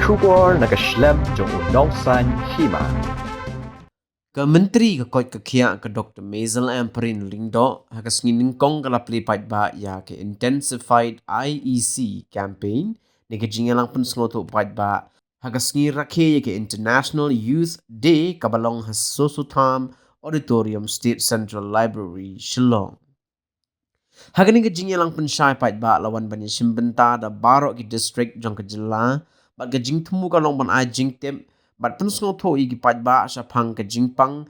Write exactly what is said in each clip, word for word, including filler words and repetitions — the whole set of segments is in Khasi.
Khubor na ka shlem jong u nongsan hima. Ka Myntri ka koit ka khiah ka Doktor Maisel Ampareen Lyngdoh ha ka sngi Nyngkong ka la plie paidbah ïa ka Intensified I E C campaign, ne ka jingïalang pynsngewthuh paidbah ha ka sngi rakhe ïa ka International Youth Day kaba long ha Sosotham Auditorium, State Central Library, Shillong. Ha kane ka jingïalang pynshai paidbah la wan ban ïashim bynta da baroh ki district jong ka jylla bad ka jingthmu ka long ban ai jingtip bad pynsngewthuh ïa ki paidbah shaphang ka jingpang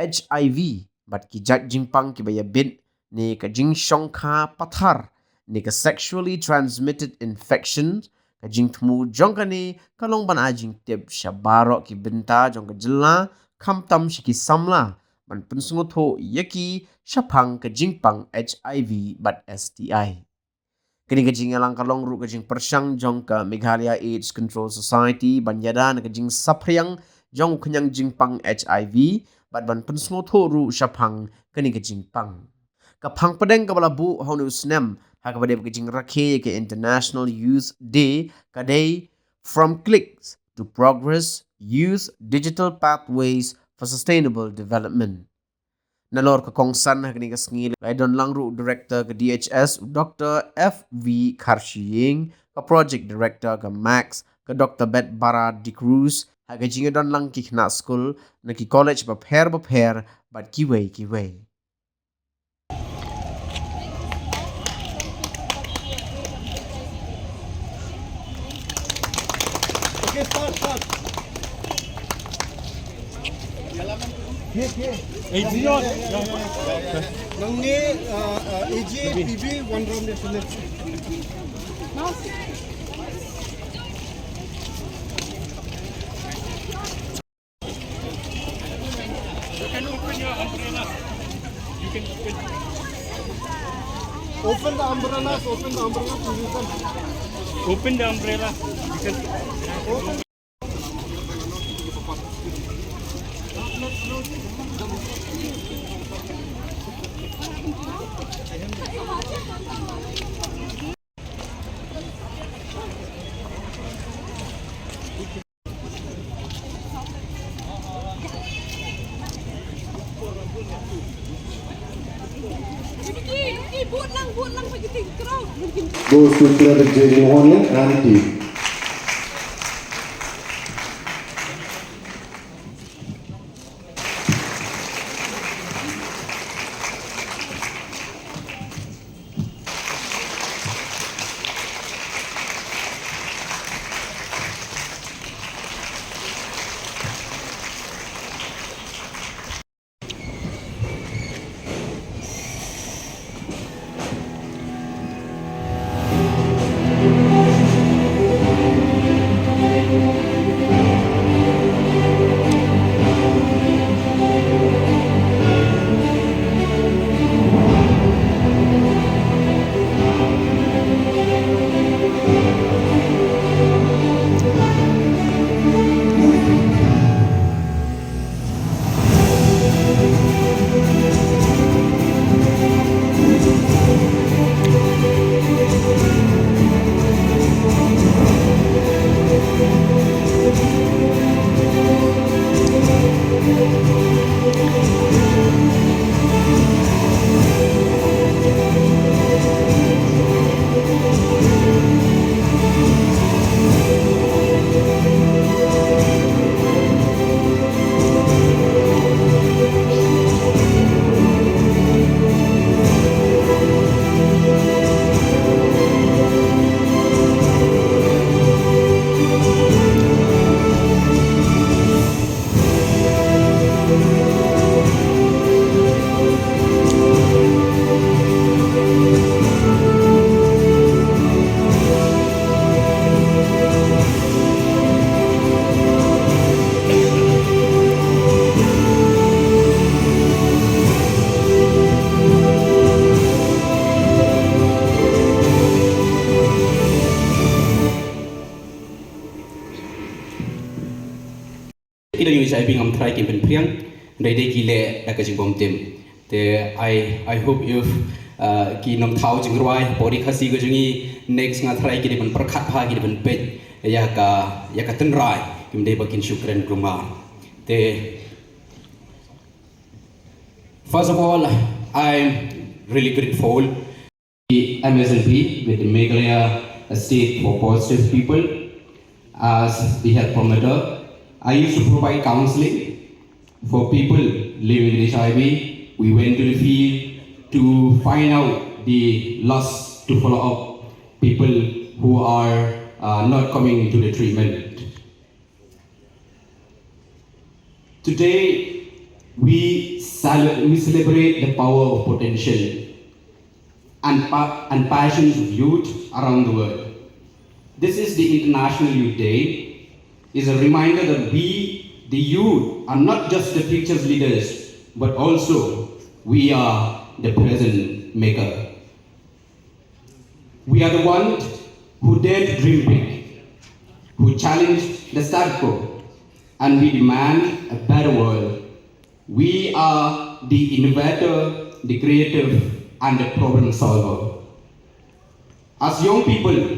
H I V bad ki jait jingpang kiba ïabit ne ka jingshongkha pathar ne ka sexually transmitted infection. Ka jingthmu jong kane ka long ban ai jingtip sha baroh ki bynta jong ka jylla, khamtam sha ki samla, ban pynsngewthuh ïa ki shaphang ka jingpang H I V bad S T I. Kane ka jingïalang ka long ruh ka jingpyrshang jong ka Meghalaya AIDS Control Society ban ïada na ka jingsaphriang jong u khñiang jingpang H I V bad ban pynsngewthuh ruh shaphang kane ka jingpang. Ka phang pdeng kaba la buh ha une u snem ha kaba dei ka jingrakhe ïa ka International Youth Day ka dei From Clicks to Progress: Youth Digital Pathways for Sustainable Development. Nalor ka kongsan ha kane ka sngi la ïadon lang ruh u Director ka D H S, u Doktor F V Kharshiing, ka Project Director ka MACS, ka Doktor Betbara D'Cruz, ha ka jingïadon lang ki khynnah skul na ki college bapher bapher bad kiwei kiwei. Okay, start, start. Hey, Zion. Nangne, uh, uh, A J, P B, one round is left. You can open your umbrella. You can open. Open the umbrellas, open the umbrellas, you can. Open the umbrella. You can. Open. Goes to Credit J J Mohanlal and team. Ki don ïa u H I V ngam trai kim pynphriang, hynrei dei ki leh da ka jingbymtim. Te I, I hope if Uh, ki nongthaw jingrwai, pori Khasi ka jong ngi, next nga tharai ki dei ban pyrkhat bha, ki dei ban peit ïa ka, ïa ka tynrai, kim dei ba kin shu kren kumba. Te, first of all, I'm really grateful the M S L P with the Meghalaya State for Positive People as the health promoter. I used to provide counseling for people living with H I V. We went to the field to find out the loss, to follow up people who are uh, not coming to the treatment. Today, we, cele- we celebrate the power of potential and, pa- and passions of youth around the world. This is the International Youth Day, is a reminder that we, the youth, are not just the future's leaders, but also we are the present maker. We are the ones who dare to dream big, who challenge the status quo, and we demand a better world. We are the innovator, the creative, and the problem solver. As young people,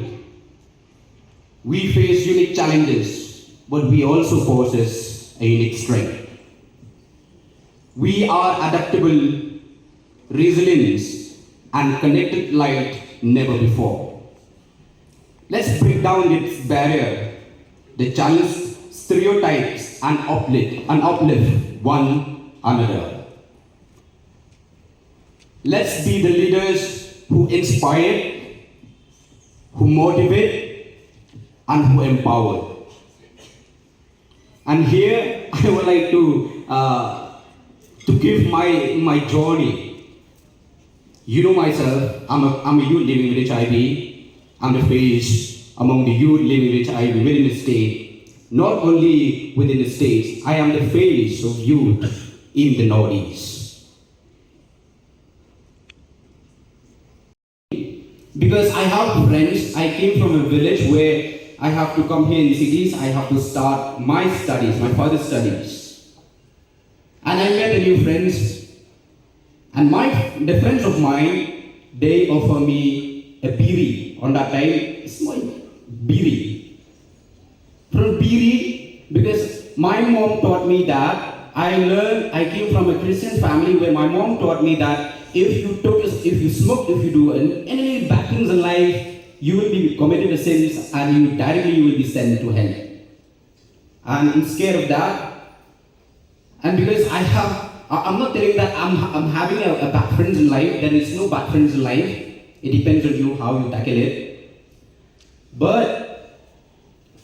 we face unique challenges, but we also possess a unique strength. We are adaptable, resilient, and connected like never before. Let's break down this barrier, the challenge stereotypes, and uplift, and uplift one another. Let's be the leaders who inspire, who motivate, and who empower. And here I would like to uh, to give my my journey. You know myself. I'm a, I'm a youth living with H I V. I'm the face among the youth living with H I V within the state. Not only within the states, I am the face of youth in the Northeast. Because I have friends, I came from a village where I have to come here in cities, I have to start my studies, my further studies. And I met a new friends. And my the friends of mine, they offer me a biri. On that time, small biri. From biri, because my mom taught me that I learned, I came from a Christian family where my mom taught me that if you took, if you smoke, if you do an- any bad things in life, you will be committed a sins and you directly you will be sent to hell. And I'm scared of that. And because I have, I- I'm not telling that I'm, I'm having a, a bad friends in life. There is no bad friends in life. It depends on you how you tackle it. But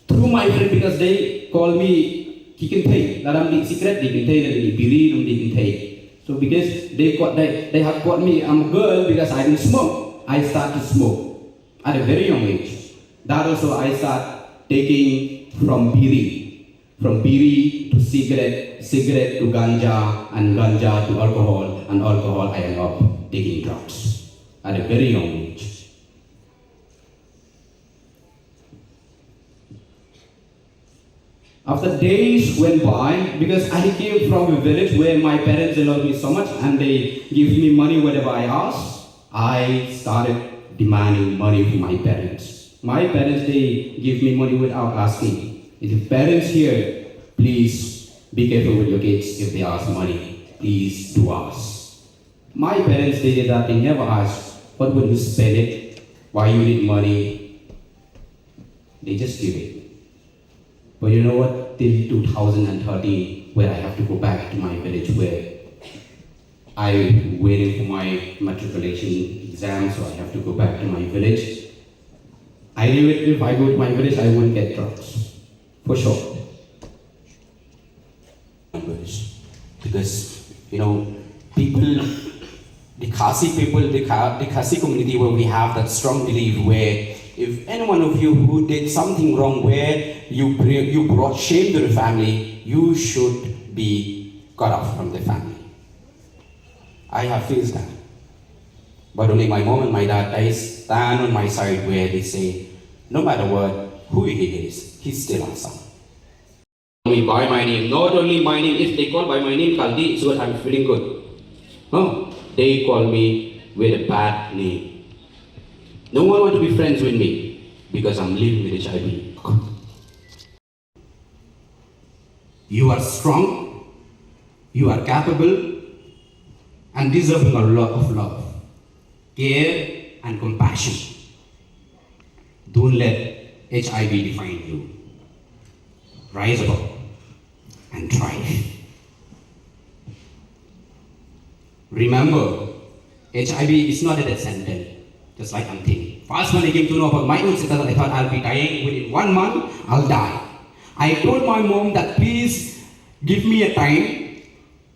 through my friend, because they call me ki kynthei, lada ym dih cigarette dih kynthei, lada ym dih biri dih kynthei. So because they caught, they, they have caught me, I'm a girl because I didn't smoke. I start to smoke at a very young age. That also I start taking from biri, from biri to cigarette, cigarette to ganja, and ganja to alcohol, and alcohol I end up taking drugs at a very young age. After days went by, because I came from a village where my parents they love me so much and they give me money whenever I ask, I started demanding money from my parents. My parents they give me money without asking. If your parents here, please be careful with your kids if they ask money. Please do ask. My parents they did that, they never asked, what would you spend it? Why you need money? They just give it. But you know what? Till two thousand thirteen, where I have to go back to my village, where I waiting for my matriculation exam, so I have to go back to my village. I knew it, if I go to my village, I won't get drugs, for sure. Language. Because, you know, people, the Khasi people, the, Kha- the Khasi community, where we have that strong belief where if any one of you who did something wrong, where you bring, you brought shame to the family, you should be cut off from the family. I have faced that. But only my mom and my dad, they stand on my side where they say, no matter what, who he is, he's still our son. Me by my name, not only my name, if they call by my name, Kaldi, it's what I'm feeling good. No, they call me with a bad name. No one want to be friends with me because I'm living with H I V. You are strong, you are capable, and deserving a lot of love, care, and compassion. Don't let H I V define you. Rise above and thrive. Remember, H I V is not a death sentence, just like I'm thinking. First, when I came to know about my own status, I thought I'll be dying within one month, I'll die. I told my mom that please give me a time,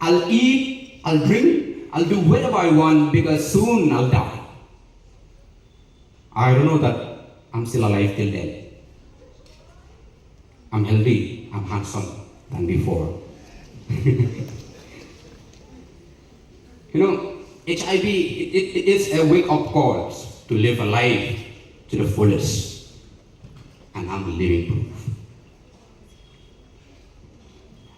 I'll eat, I'll drink, I'll do whatever I want because soon I'll die. I don't know that I'm still alive till then. I'm healthy, I'm handsome than before. You know, H I V, it, it, it is a wake-up call to live a life to the fullest. And I'm a living proof.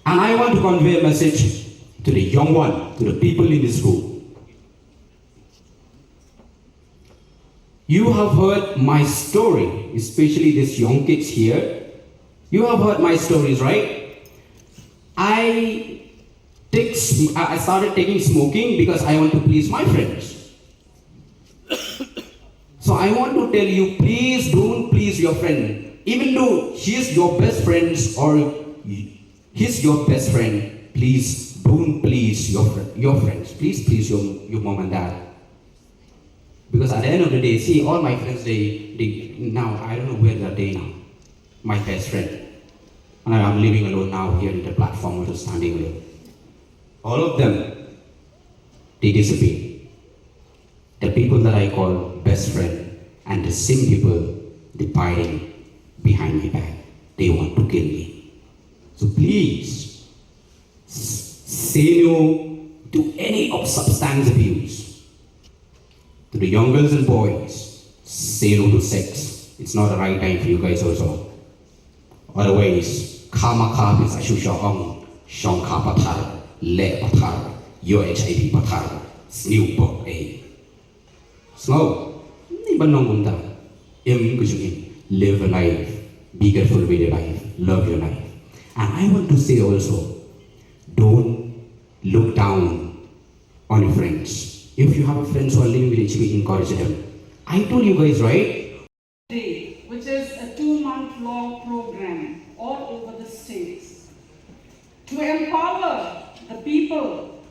And I want to convey a message to the young one, to the people in this room. You have heard my story, especially these young kids here. You have heard my stories, right? I take sm- I I started taking smoking because I want to please my friends. So I want to tell you, please don't please your friend. Even though she is your best friend or he's your best friend, please don't please your friend, your friends. Please please your, your mom and dad. Because at the end of the day, see, all my friends, they, they now, I don't know where are they now. My best friend. And I'm living alone now here in the platform, also standing alone. All of them, they disappear. The people that I call best friend and the same people, they biting behind my back. They want to kill me. So please, s- say no to any of substance abuse. To the young girls and boys, say no to sex. It's not the right time for you guys also. Otherwise, kha ma kha phi sa shu shu ong, shong kha pathar, leh pathar, ïoh H I V pathar, sniew bok ei. Sngew, ni ban long kumta. Im ka jong im, live a life, be careful with your life, love your life. And I want to say also, don't look down on your friends. If you have a friends who are living with H I V, encourage them. I told you guys, right? Day, which is a two-month long program all over the state, to empower the people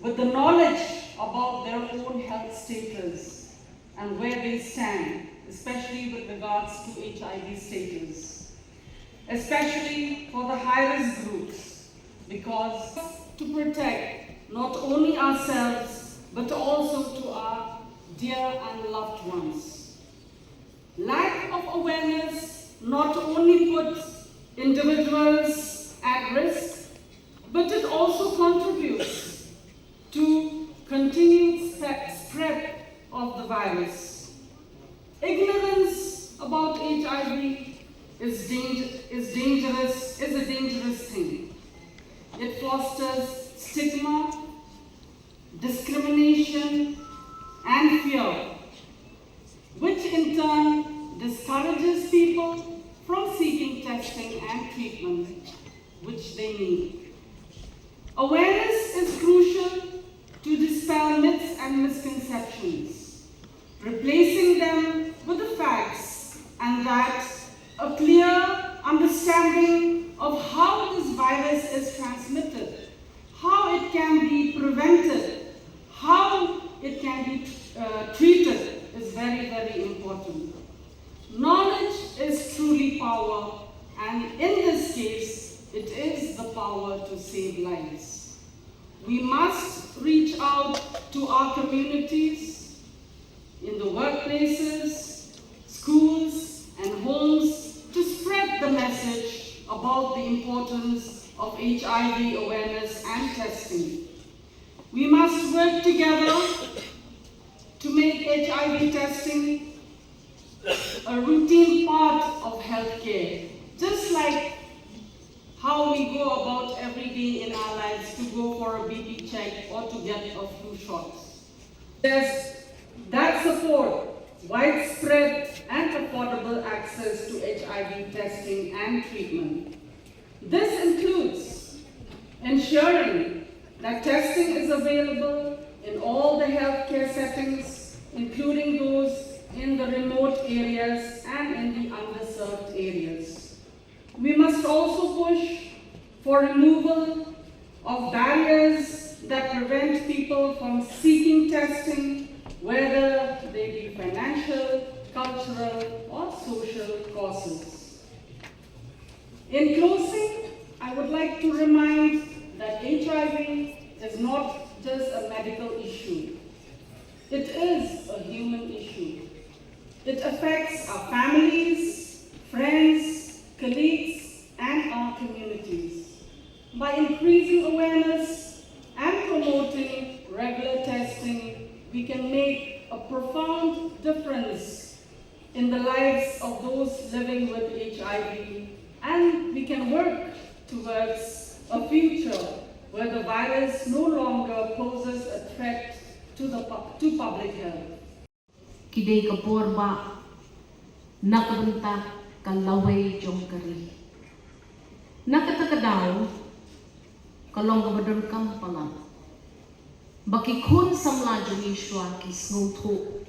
with the knowledge about their own health status and where they stand, especially with regards to H I V status, especially for the high-risk groups, because to protect not only ourselves but also to our dear and loved ones. Lack of awareness not only puts individuals at risk, but it also contributes to continued spe- spread of the virus. Ignorance about H I V is, danger, is dangerous, is a dangerous thing. It fosters stigma, discrimination, and fear, which in turn discourages people from seeking testing and treatment which they need. Awareness is crucial to dispel myths and misconceptions, replacing them with the facts, and that a clear understanding of how this virus is transmitted, how it can be prevented, how it can be uh, treated is very, very important. Knowledge is truly power, and in this case, it is the power to save lives. We must reach out to our communities, in the workplaces, schools, and homes to spread the message about the importance of H I V awareness and testing. We must work together to make H I V testing a routine part of healthcare, just like how we go about every day in our lives to go for a B P check or to get a flu shot. There's that support widespread and affordable access to H I V testing and treatment. This includes ensuring that testing is available in all the healthcare settings, including those in the remote areas and in the underserved areas. We must also push for removal of barriers that prevent people from seeking testing, whether they be financial, cultural, or social causes. In closing, I would like to remind that H I V is not just a medical issue. It is a human issue. It affects our families, friends, colleagues, and our communities. By increasing awareness and promoting regular testing, we can make a profound difference in the lives of those living with H I V, and we can work towards a future where the virus no longer poses a threat to the pub- to public health. Ki dei ka bor ba na ka bynta ka lawei jong ka ri. Na kata ka daw ka long kaba donkam palat ba ki khun samla jong ngi shuwa ki sngewthuh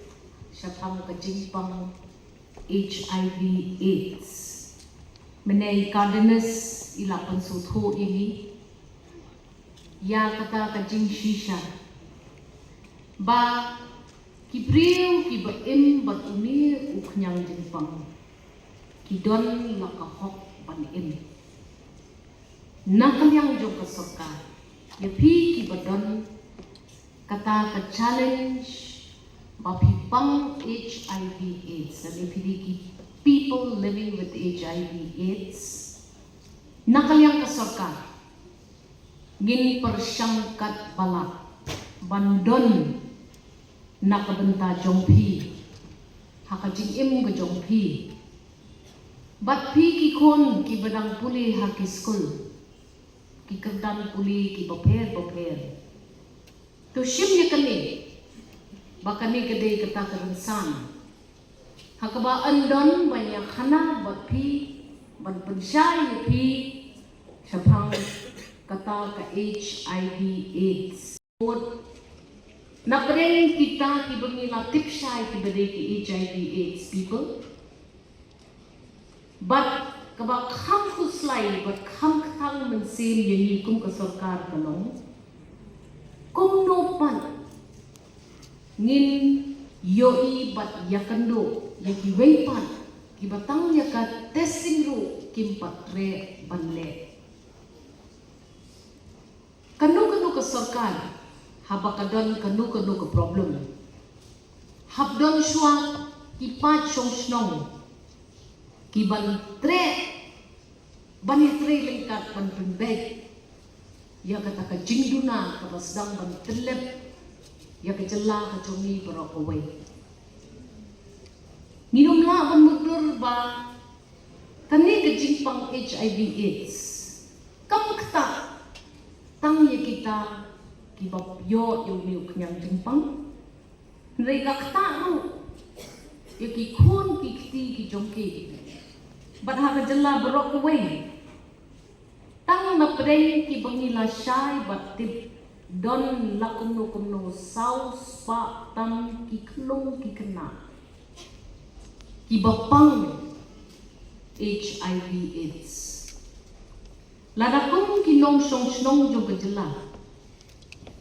shaphang ka jingpang H I V AIDS. Mynne i Cardenas i la pynsngewthuh ïa ngi ïa kata ka jingshisha ba ki briew kiba im bad une u khñiang jingpang ki don la ka hok ban im. Na ka liang jong ka sorkar, ïa phi kiba don kata ka challenge ba phi pang H I V AIDS, lane phi dei ki people living with H I V AIDS, na ka liang ka sorkar ngin pyrshang katba lah ban don na ka bynta jong phi ha ka jingim ka jong phi. Bad phi ki khun kiba dang pule ha ki skul, ki kyrdan pule kiba pher bapher, to shim ïa kane ba kane ka dei kata ka rynsan ha kaba yn don ban ïakhana bad phi, ban pynshai ïa phi shaphang kata ka H I V AIDS. Na pdeng kita kiba ngi la tip shai kiba dei ki H I V AIDS people, bad kaba kham khuslai bad kham kthang mynsiem ïa ngi kum ka sorkar ka long kumno pat ngin ïohi bad ïakynduh ïa kiwei pat kiba tang ïa ka testing ruh kim pat treh ban leh. Kano kano ka sorkar haba ka don kano kano ka problem, hap don shuwa ki paid shong shnong kiban treh, ban ïatrei ryngkat ban pynbeit ïa kata ka jingduna kaba sdang ban tyllep ïa ka jylla ka jong ngi baroh kawei. Ngin ym lah ban mutdur ba kane ka jingpang H I V AIDS kam ktah tang ïa kita kiba ïoh ïa une u khñiang jingpang, hynrei ka ktah ruh ïa ki khun ki kti ki jong ki bad ha ka jylla baroh kawei. Tang na pdeng kiba ngi la shai bad tip, don la kumno kumno saw spah tam ki khynnah ki khynnah kiba pang H I V AIDS. Lada kum ki nongshong shnong jong ka jylla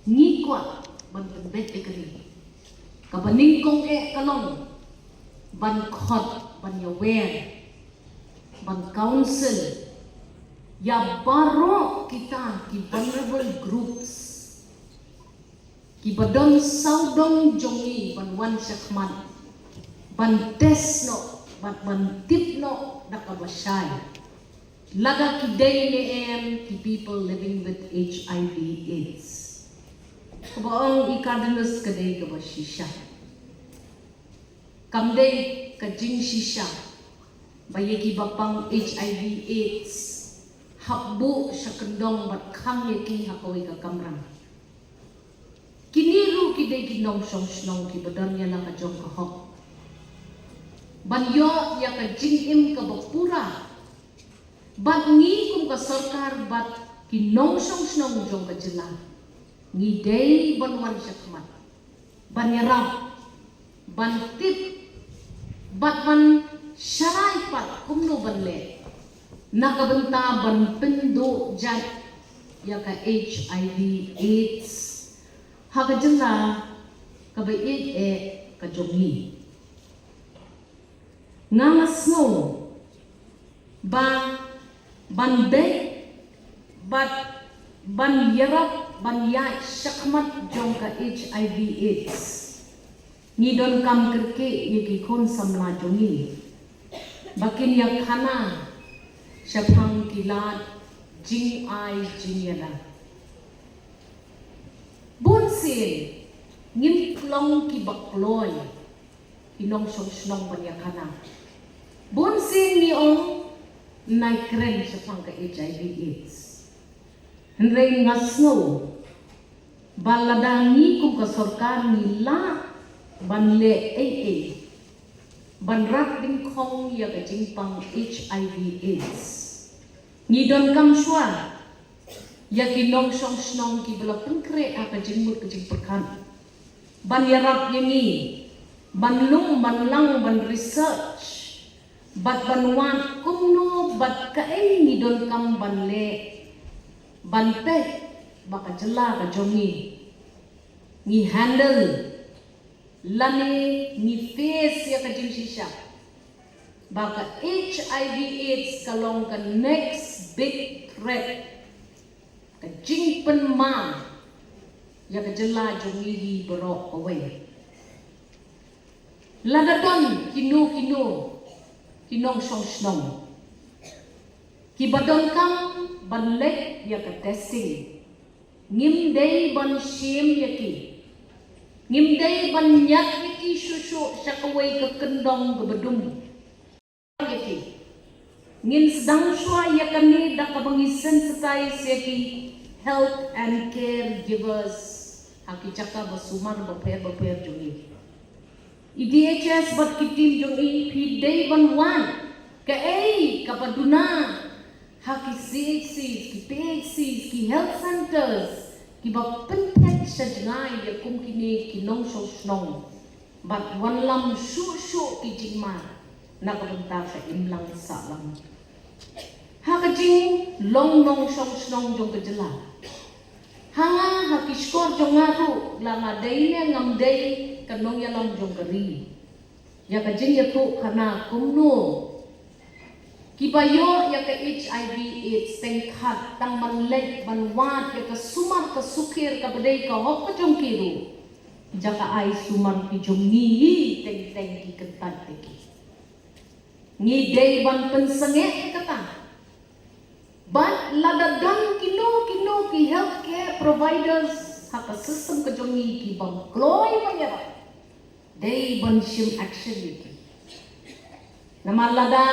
ngi kwah ban pynbeit ïa kane, kaba nyngkong eh ka long ban khot, ban ïawer, ban counsel ïa baroh kita ki vulnerable groups kiba don sawdong jong ngi ban wan shakhmat ban test noh bad ban tip noh da kaba shai lada ki dei ne em ki people living with H I V AIDS. Kaba ong i Cardenas ka dei kaba shisha. Kam dei ka jingshisha ba ïa kiba pang H I V AIDS hap buh sha kyndong bad khang ïa ki ha kawei ka kamra. Kine ruh Ki dei ki nongshong shnong kiba don ïa la ka jong ka hok ban ïoh ïa ka jingim kaba pura. Bad ngi kum ka sorkar bad ki nongshong shnong jong ka jylla, ngi dei ban wan shakhmat ban ïarap, ban tip bad ban sharai pat kumno ban leh na ka bynta ban pynduh jait ïa ka H I V AIDS ha ka jylla kaba ïeit eh ka jong ngi. Nga nga sngew ba ban beh bad ban ïarap ban ïaid shakhmat jong ka H I V AIDS, ngi donkam kyrkieh ïa ki khun samla jong ngi ba kin ïakhana shaphang ki lad jingai jingïada. Bun sien ngim long kiba kloi ki nongshong shnong ban ïakhana. Bun sien ngi ong nai kren shaphang ka H I V AIDS. Hynrei nga sngew ba lada ngi kum ka sorkar ngi lah ban leh ei ei ban rat dyngkhong ïa ka jingpang H I V AIDS, ngi donkam shuwa ïa ki nongshong shnong kiba la pynkhreh ha ka jingmut ka jingpyrkhat ban ïarap ïa ngi ban lum ban lang ban research bad ban wad kumno bad kaei ngi donkam ban leh ban peit ba ka jylla ka jong ngi ngi handle lane ngi face ïa ka jingshisha ba ka H I V AIDS ka long ka next big threat, ka jingpynmang ïa ka jylla jong ngi hi baroh kawei. Lada don kino kino ki nongshong shnong kiba donkam ban leit ïa ka testing, ngim dei ban shim ïa ki, ngim dei ban ñiad ïa ki shuh shuh sha kawei ka kyndong kaba dum ïa ki. Ngin sdang shuwa ïa kane da kaba ngi sensitize ïa ki health and care givers ha ki jaka ba sumar bapher bapher jong ngi. I D H S bad ki team jong i phi dei ban wan kaei kaba duna ha ki C H Cs, ki P H Cs, ki health centers kiba pynphet sha jngai ïa kum kine ki nongshong shnong bad wanlam shuh shuh ki jingmar na ka bynta ka imlang sahlang. Ha ka jinglong nongshong shnong jong ka jylla, ha nga ha ki shkor jong nga ruh la nga dei ne ngam dei ka nongïalam jong ka ri, ïa ka jingïathuh khana kumno kiba ïoh ïa ka H I V AIDS teng khat tang ban leit ban wad ïa ka sumar ka sukher kaba dei ka hok ka jong ki ruh. Jaka ai sumar ki jong ngi hi teng teng ki kyntait te ki. Ngi dei ban pynsangeh ïa kata. Bad lada don kino kino ki healthcare providers ha ka system ka jong ngi ki bym kloi ban ïarap, dei ban shim action ïa ki. Namar lada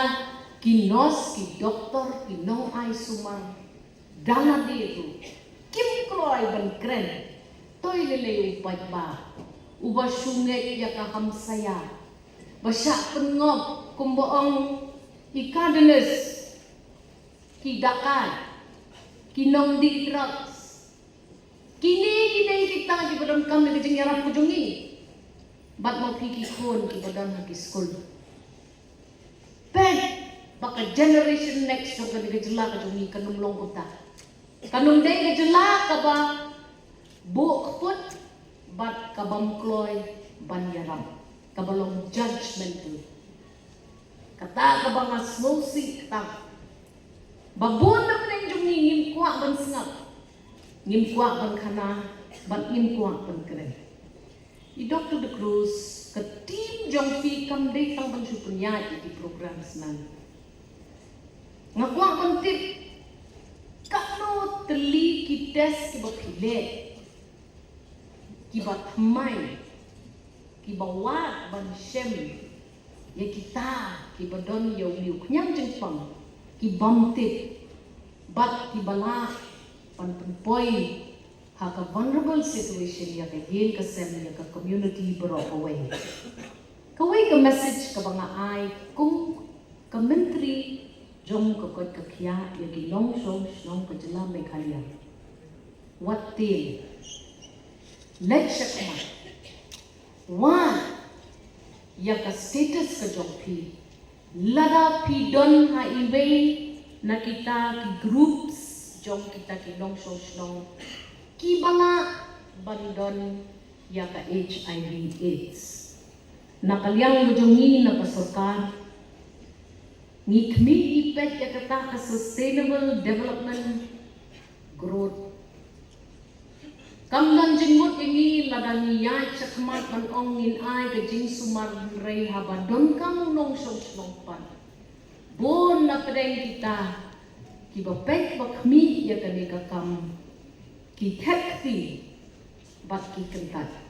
ki nurse, ki doktor, ki nongai sumar da lade ruh kim kloi ban kren, to lei lei u paidbah uba shu ngeit ïa ka hamsaïa ba shah pynngop kumba ong i Cardenas, ki dakai, ki nongdih drugs. Kine ki dei kita kiba donkam ïa ka jingïarap ka jong ngi. Bad ma phi ki khun kiba don ha ki skul, peit ba ka generation next jong kane ka jylla ka jong ngi kan ym long kumta. Kan ym dei ka jylla kaba buh kput bad ka bym kloi ban ïarap, kaba long judgmental. Kata kaba nga sngewsih kata ba bun na pdeng jong ngi ngim kwah ban sngap, ngim kwah ban khana bad ngim kwah ban kren. I Doktor De Cruz, ka team jong phi kam dei tang ban shu pynïaid ïa ki program snan. Nga kwah ban tip katno tylli ki test kiba phi leh kiba thymmai, kiba wad ban shem ïa kita kiba don ïa une u khñiang jingpang ki bym tip bad kiba lah ban pynpoi ha ka vulnerable situation ïa ka ïing ka sem ïa ka community baroh kawei. Kawei ka message kaba nga ai kum ka myntri jong ka koit ka khiah ïa ki nongshong shnong ka jylla Meghalaya. Wat tieng, leit shakhmat, wad ïa ka status ka jong phi. Lada phi don ha iwei na kita ki groups jong kita ki nongshong shnong kiba lah ban don ïa ka HIV AIDS, na ka liang ka jong ngi na ka sorkar ngi khmih ngi peit ïa kata ka sustainable development growth. Kam don jingmut ïa ngi lada ngi ïaid shakhmat ban ong ngin ai ka jingsumar, hynrei haba donkam u nongshong shnong pat, bun na pdeng kita kiba peit ba khmih ïa kane ka kam ki thep kti bad ki kyntait.